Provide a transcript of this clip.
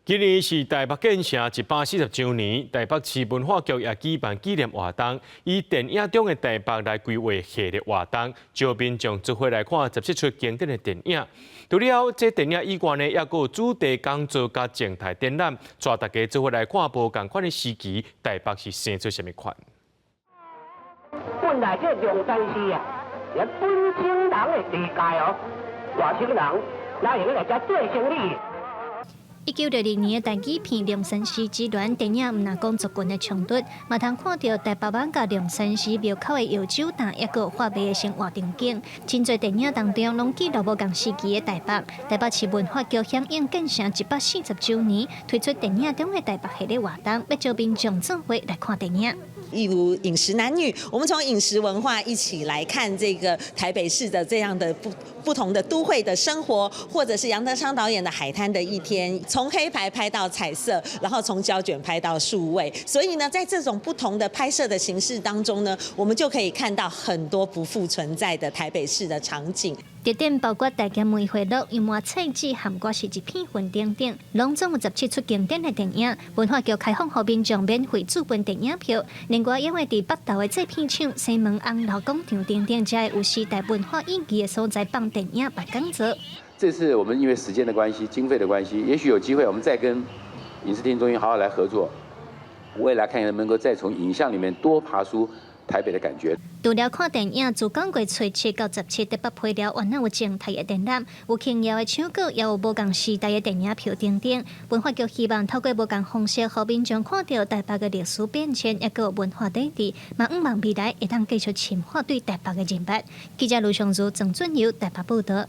今年是台北建城140週年，台北市文化局也舉辦紀念活動，以電影中的台北來規劃系列活動，招民眾做伙來看17齣經典的電影。除了這電影以外呢，也閣有主題講座佮靜態展覽，帶大家做伙來看無仝款的時期，台北是生出啥物款。本來這龍山寺啊，是本省人的地界哦，外省人哪會用來遮做生意？1962年的台語片《龍山寺之亂》電影，毋但講族群的衝突，嘛通看著台北人佮龍山寺廟口的藥酒擔，抑閣有發賣的生活場景。真濟電影當中，攏記錄無仝時期的台北。台北市文化局響應建城140週年，推出電影中的台北系列活動，欲招民眾做伙來看電影。例如飲食男女，我們從飲食文化一起來看這個台北市的這樣的不同的都會的生活，或者是楊德昌導演的《海灘的一天》，從黑白拍到彩色，然後從膠卷拍到數位，所以呢，在這種不同的拍攝的形式當中呢，我們就可以看到很多不復存在的台北市的場景。特展包括大俠梅花鹿、油麻菜籽和我是一片雲等等，攏總有17齣經典的電影。文化局開放予民眾免費自辦電影票，另外也會佇北投的製片廠、西門紅樓廣場等等，遮有時代文化印記的所在放電影辦講座。這次我們因為時間的關係、經費的關係，也許有機會我們再跟影視聽中心好好來合作，未來看能不能夠再從影像裡面多爬出台北的感覺。除了看電影，自九月初七到十七，台北配料原來有靜態的展覽，有輕搖的唱歌，也有無仝時代的電影票等等。文化局希望透過無仝方式，予民眾看著台北的歷史變遷，抑閣有文化底蘊，嘛向望未來會當繼續深化對台北的認識。記者盧尚如、鄭俊友台北報導。